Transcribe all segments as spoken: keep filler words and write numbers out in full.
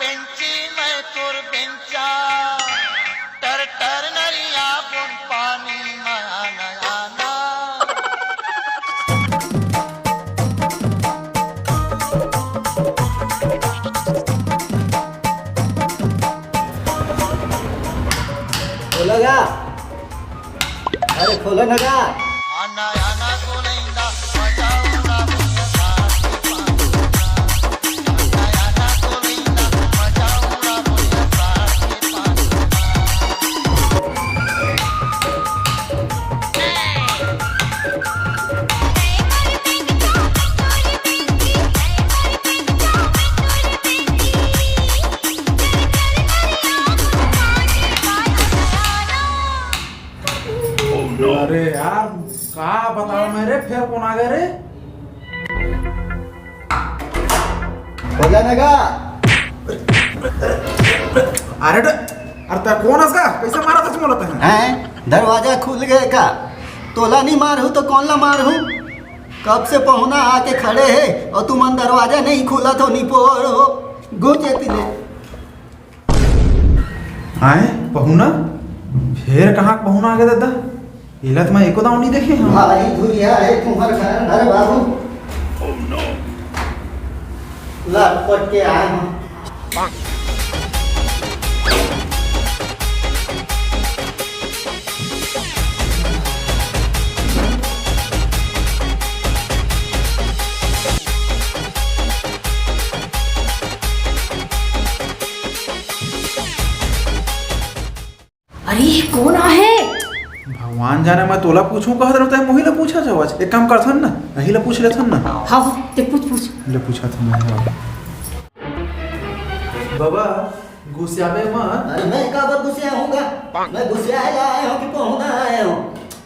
बेंची मैं तोर बेंचा, टर टर नरिया बुन पानी नया नया ना। बोला गा? अरे खोलो ना गा। अरे यार, का बताओ मैं रे, फेर कोन आ गए रे? बोला ना गा। अरे ड-, अरे तै कोन हस गा? कैसे मारा था मोला तैं? हैं? दरवाजा खुल गए का? तोला नहीं मारहूँ तो कौन ला मारहूँ? कब से पहुना आके खड़े हे और तुमन दरवाजा नहीं खुला तो निपोर हो। घुस जेती ले। आए पहुना, फेर कहाँ के पहुना आ गया दादा? एला तो मैं एको दाव नहीं देखे हूँ। भारी धुरिया है तुम्हार घर, अरे बाबू। लटपट के आए हम। अरे, ये कोन आहे? भगवान जाने, मैं तोला पूछूं कहत रहूं, तैं मोही ला पूछत हवस। एक काम करथन ना, अही ला पूछ लेथन ना। हाँ, हाँ, ते पूछ, पूछ। ले पूछत हन, हाँ। बाबा, गुस्सियाबे मत। अरे, मैं काबर गुस्सियाहूं गा? मैं गुस्सियाए ला आए हूं कि पहुना आए हूं?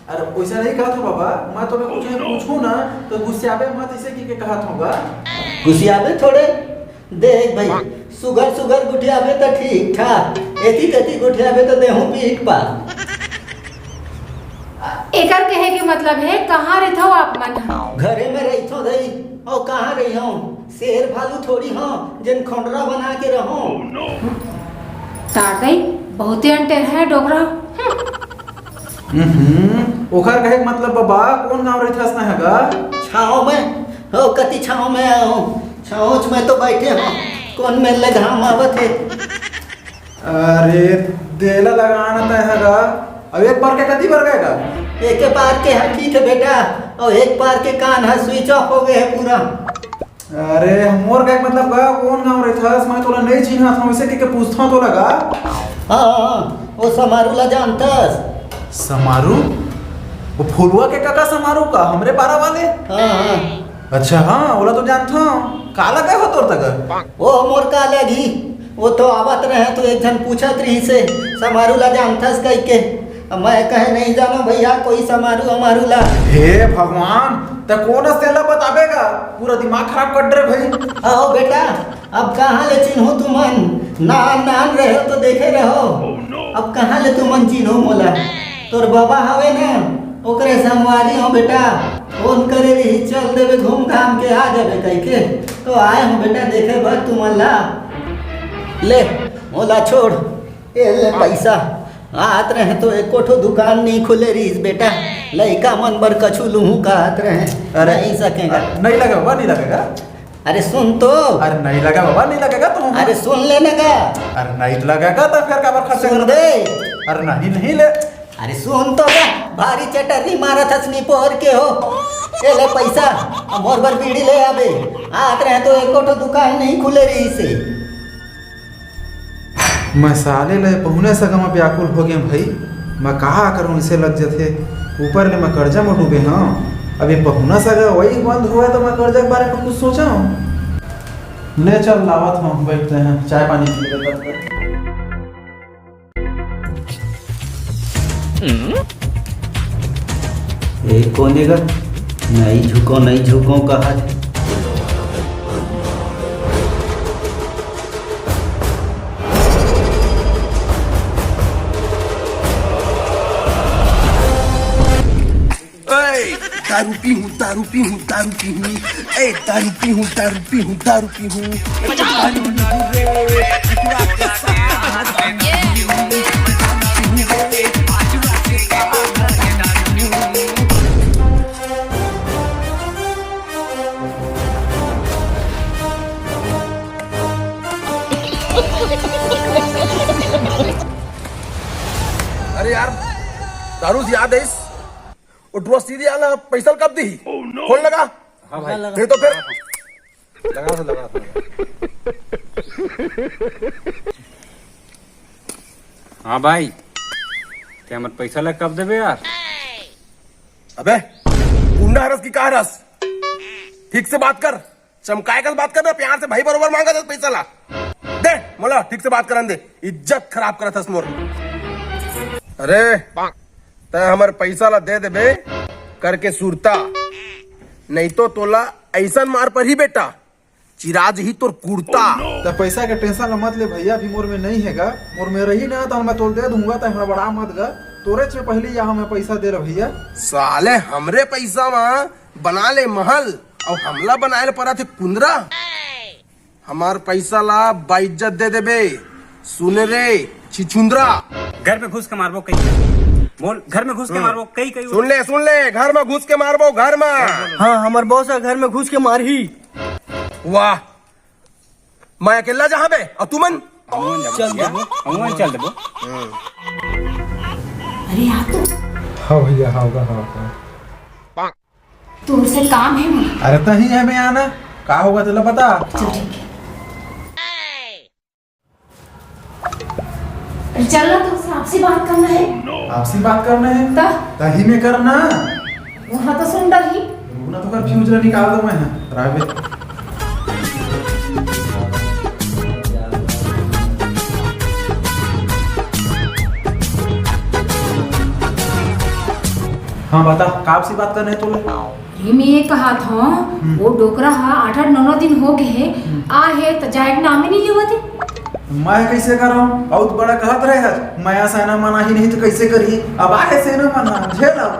अरे, वैसा नहीं कहत हूं बाबा, मैं तोला कुछ पूछूं ना, तो गुस्सियाबे मत, इसे की के कहत हूं गा। गुस्सियाबे थोड़े। देख भाई, सुघर सुघर गोठियाबे त ठीक ठाक, एती तेती गोठियाबे त देहूं पीक पा। एकर कहे के मतलब हे, कहाँ रहिथव आप मन ह? घरे में रहिथों दई, अउ कहाँ रहिहूं? शेर भालू थोड़ी हूं, जेन खोंडरा बना के रहूं। तार दई, बहुते अंटेर है डोकरा। हम्म। हम्म, ओखर कहे के मतलब बाबा, कोन गांव रहिथस ना हगा? छांव में, हो कति छांव में आऊं, छांव में तो बैठे हो, कोन मेर ले घाम आवत हे। अरे, देला लगाना तय हगा, अब एक पार के कति बर गए गा? एक पार के ह ठीक है बेटा, और एक पार के कान ह switch off हो गए है पूरा। अरे, मोर कहे के मतलब गा, कोन गांव रहिथस? मैं तोला नहीं चिन्हत हूं, इसे के, के पूछथंव तोला गा। हाँ, हाँ, हाँ, वो समारू ला जानथस? समारू? वो फुलवा के काका समारू का, हमरे पारा वाले? हाँ, हाँ। अच्छा, हाँ, ओला तो जानथंव। का लगे हो तोर तक? वो मोर का लगी, वो तो आवत रहे तो एक झन पूछत रहिसे, समारू ला जानथस कहिके। अब मैं कहे, "नहीं जानो भैया कोई समारू अमारू ला।" हे भगवान, त कोन अस तेला बताबे गा? पूरा दिमाग खराब कर डरे भाई। आओ बेटा, अब कहाँ ले चिन्हूं तुमन? नान नान रहे तो देखे रहो, अब कहाँ ले तुमन चिन्हूं मोला? तोर बाबा हवे ना, ओकरे संगवारी हो बेटा, फोन करे रही, चल देबे घूम घाम के आ जाबे कहिके, तो आए हो बेटा देखे बर तुमन ला। ले, मोला छोड़। ए ले पैसा, आत रहे तो एको ठो दुकान नहीं खुले रहिस बेटा, लइका मन बर कछु लुहूं कहत रहे। अरे, नहीं सकेगा। नहीं लगेगा, नहीं लगेगा। अरे सुन तो। अरे नहीं लगा बाबा, नहीं लगेगा तुम। अरे सुन लेने का। अरे नहीं लगेगा तो फिर काबर खर्चा सुन करना? दे। अरे नहीं, नहीं ले। अरे सुन तो बे, भारी चटर्री मारत हस निपोर के हो। ए ले पैसा, अब मोर बर बीड़ी ले आबे। आत रहे तो एको ठो दुकान नहीं खुले रहिसे। मैं साले ले पहुने सगा म व्याकुल हो गेम भाई। मैं कहा करूं, इसे लग जथे। ऊपर ले मैं कर्जा म डूबे हंव। अब ये पहुना सगा वही बंद होवय तो मैं कर्जा के बारे में कुछ सोचा हूं। ले चल, लावत हंव, बैठते हैं, चाय पानी पी लेते हैं। ए कोने गा? नहीं झुको, नहीं झुको कहा। दारू पीहूँ, दारू पीहूँ, दारू पीहूँ, ए, दारू पीहूँ, दारू पीहूँ, दारू पीहूँ। अरे यार, दारू से याद है, इस वो ड्रॉ सीरिया वाला पैसा कब दी? फोन लगा। हाँ भाई। दे तो फिर। लगा तो, लगा तो। हाँ भाई, ते हमर पैसा ला कब देबे यार? अबे, गुंडा हरस कि का हरस? ठीक से बात कर, चमकाए कस बात कर ना, प्यार से भाई बरोबर मांगा था पैसा ला। दे, मोला ठीक से बात करन दे, इज्जत खराब करत हस मोर। अरे, तैं हमर पैसा ला दे देबे करके सुरता, नहीं तो तोला ऐसन मार परही बेटा, चिरा जही तोर कुर्ता। त पैसा के टेंशन ल मत ले भैया, अभी मोर में नहीं है गा। मोर में रही ना त मैं तोल दे दूंगा, त हमरा बड़ा मत गा। तोरेच में पहली या हमें पैसा दे रहा भैया। साले हमरे पैसा मा बना ले महल, अउ हमला बनाए ले परा थे कुंदरा। हमार पैसा ला बाइज्जत दे देबे, सुन रे छिछुंदरा। घर में घुस के मारबो कई। बोल, घर में घुस के हम्म। मारबो कई कई। सुन ले, सुन ले, घर में घुस के मारबो, घर में। हाँ, हमर बॉस ह घर में घुस के मारही। वाह, मैं अकेला जहाँ बे, अउ तुमन? चल देबो। हम चल देबो। अरे आ तो। हाँ भैया, हाँ होगा, हाँ होगा। तोर से काम है मोला। अरे तही है मैं आना, का होगा तेला बता। चल ठीक है। अरे चल ना, तुमसे आपसी बात करना है। आपसी बात करना है? ता? तही में करना। वहाँ तो सुन डरही। रुकना तो कर, फ्यूज ला निकाल दो मैं। रावे। हाँ बता, का आपसी बात करना है तोले? अरे, मैं ये कहा था, हम्म। वो डोकरा हा आठ आठ नौ नौ दिन हो गए है, हम्म। आ है तो जाए के नाम ही नहीं लेवत है। मैं कैसे करूँ? बहुत बड़ा कहत रहे है, मैं सेना मना ही नहीं तो कैसे करी? अब आए सेना मना, झेल अब।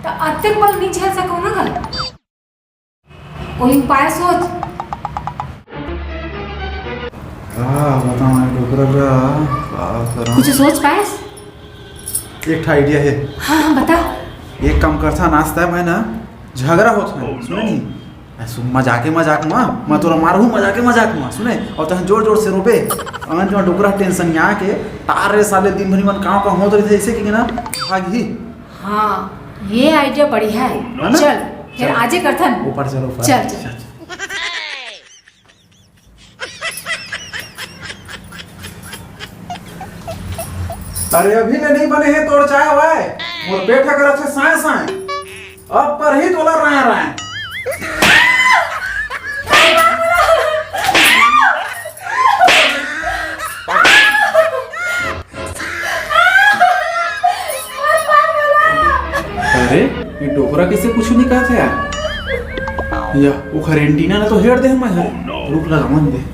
तो अतेक बल नहीं झेल सको ना गा। कोई उपाय सोच। का बताऊं, डोकरा का, का करूं? कुछ सोच पाए? एक ठा आइडिया है। हाँ, हाँ, बता। एक काम करथन, आज तक मैं ना झगड़ा होत है, सुने नहीं? मैं सु-, मजाके मजाक में, मैं तोला मारहूँ मजाके मजाक में, सुने? और तहन जोर जोर से रोबे, अन जो डोकरा टेंशन यहाँ के, तार रे साले दिन भरी मन काव काव होत रहिथे, ऐसे कि ना, भागही। हाँ, ये आइडिया बढ़िया है। है ना? चल, फिर चल। आजे करथन। ऊपर चल, ऊपर। चल, चल। चल, चल। अरे अभी ले नहीं बने हे तोर चाय वाय, मोर पेट ह करत हे साय साय। अब पर ही तोला राय राय। अरे, ये डोकरा कैसे कुछ नहीं कहा था यार? या, ओखर एंटीना ना तो हेर दे हम यार। रुक लगा मन दे।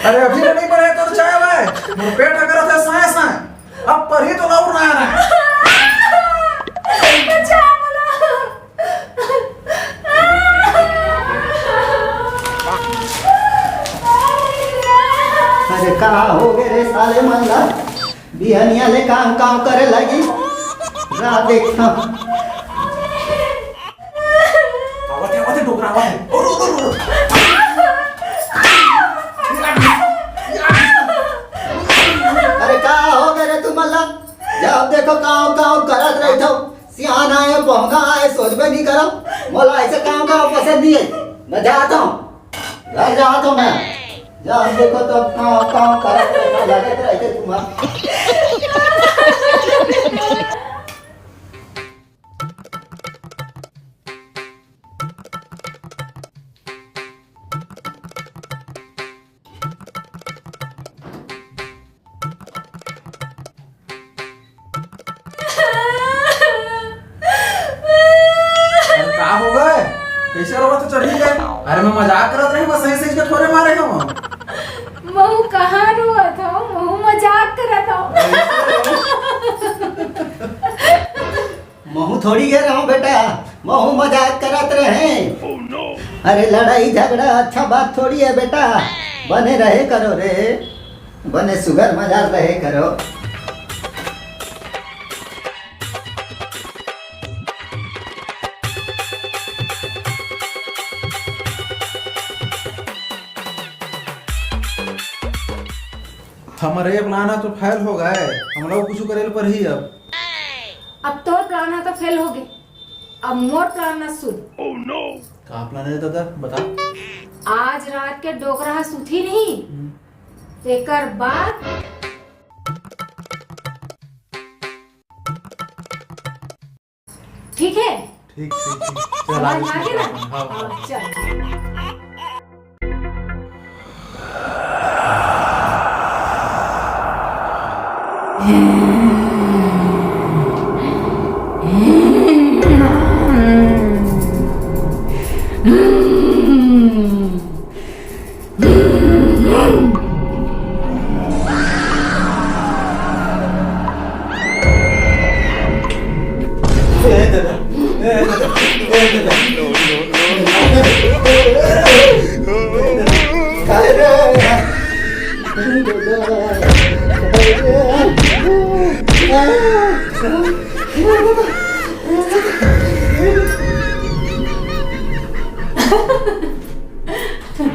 अरे अभी ले नहीं बने तोर चाय वाय, मोर पेट ह करत हे साय साय। अब पर ही तो लाऊ ना रहा। अरे का हो गए रे साले मन ला? बिहनिया ले काम काम करे लगी। रात देखता। आवत हे, आवत हे, डोकरा आवत हे। ओ, रो, रो, रो। अरे का हो गए रे तुमन ला? जब देखो काम काम करत रहिथो। सियान आए, बोहंगा आए, सोचबे नहीं करो। मोला ऐसे काम काम पसंद नहीं है। मैं जाता हूँ, घर जाता हूँ मैं। जब देखो तब काम काम करत रहिथो, लगत रहिथे तुमन। मैं मजाक करत रहे, बस सही सही के थोड़े मारे हम। महू कहाँ रोवत हूँ, महू मजाक करत हूँ। महू थोड़ी गे रहूं बेटा, महू मजाक करत रहे। अरे लड़ाई झगड़ा अच्छा बात थोड़ी है बेटा, बने रहे करो रे, बने सुगर मजा रहे करो। हमर ये plan ह तो fail हो गए, हम लोग कुछ करे ल पड़ही अब। अब तोर plan ह तो fail हो गए, अब मोर plan ह सुन। का plan है दादा, बता। आज रात के डोकरा ह सुती नहीं, हम्म। तेकर बाद ठीक है? ठीक, ठीक, ठीक। चल, समझ आगे में आ गया ना? सुनते हैं। हाँ, हाँ। हाँ, चल।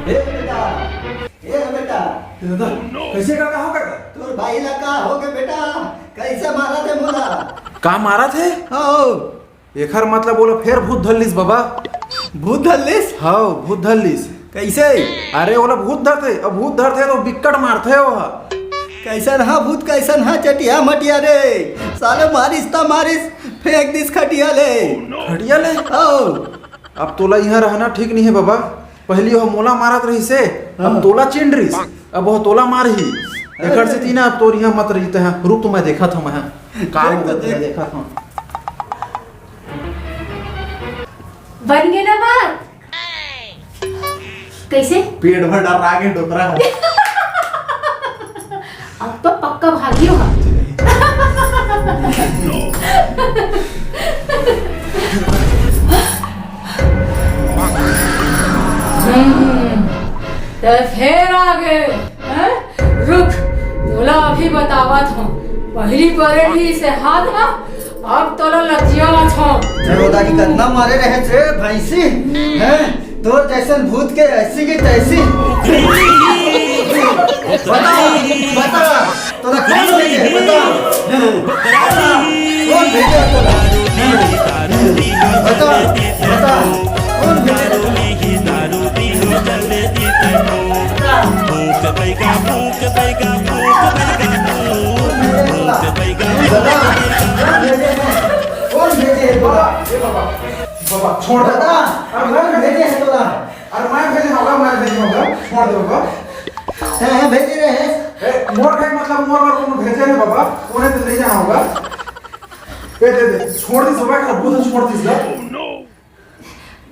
ए बेटा, ए बेटा। ए दादा, कैसे का, कहाँ का? तोर भाई ला का हो गे बेटा? कैसे मारत हे मोला? का मारत हे? हाँ। एखर मतलब ओला फेर भूत धर लिस बाबा। भूत धर लिस? हाँ, भूत धर लिस। कैसे? अरे ओला भूत धरथे, अब भूत धरथे तो बिक्कट मारथे ओहा। कैसन हा भूत, कैसन हा चटिया मटिया रे? साले मारिस ता मारिस, फेंक दिस खटिया ले। खटिया ले? हाँ। अब तोला इहाँ रहना ठीक नहीं है बाबा। पहली ओह मोला मारत रहिस हे, अब हाँ। तोला चिंड रिस, अब ओह तोला मारही। एकर अरे। सेती ना अब तोर इहाँ मत रहिते हैं। रुक तो मैं देखत हूँ, मैं का देख तो होगा, मैं देख। देखत हूँ। बन गे ना बात? कैसे? पेट भर डर्रा गे डोकरा ह। अब तो पक्का भागी होगा। हम्म, ते फेर आ गे, हैं? रुक, तोला अभी बतावत हूँ। पहली परे रहिस हे हाथ मा, अब तोला लजियावत हूँ। अरे दादी, कतना मारे रहे थे भैंसी, हैं? तोर जैसन भूत के ऐसी की तैसी। बता, बता, तोला कौन भेजे? बता, बता, कौन भेजे तोला? बता, बता, कौन भेजे तोला? बता। कौन भेजे तोला? बता, कौन भेजे है तोला? बाबा, छोड़ दे। बता, अरे कौन भेजे है तोला? अरे मैं भेजे होगा, मैं भेजे होगा, छोड़ दे होगा। हैं, हैं, भेजे रहे। ए, मोर के मतलब मोर बर कोनो भेजे नहीं बाबा, उन्हें तो ले जाना होगा। ए, दे दे, छोड़ दिस बाबा, का भूत छोड़ दिस ला।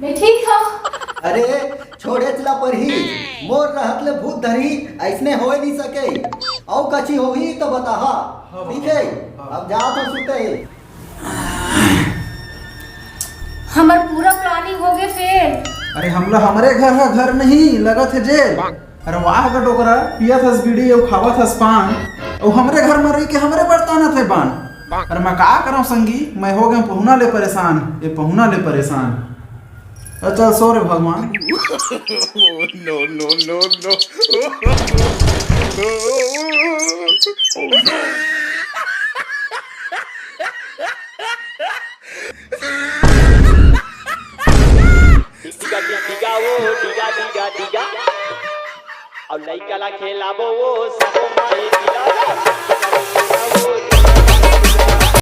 मैं ठीक हूँ। अरे, छोड़े चला पर ही, मोर रहत ले भूत धरी, ऐसने होए नहीं सके। औ कची होही तो बताहा, हाँ, ठीक है? हाँ। अब जा तो सुते। हमर पूरा planning हो गे फेर। अरे हमला हमरे घर ह घर नहीं, लगत हे जेल। अरे वाह ग डोकरा, पियत हस बीड़ी अउ खावत हस पान, अउ हमरे घर म रहि के हमरे बरतानत हे बान। अरे मैं का करंव संगी, मैं हो गेंव पहुना ले परेशान, ए पहुना ले परेशान। अरे चल सो रे भगवान। No, no, no, no। डिगा डिगा वो डिगा डिगा डिगा, अउ लइका ला खेलाबो वो सबो माई।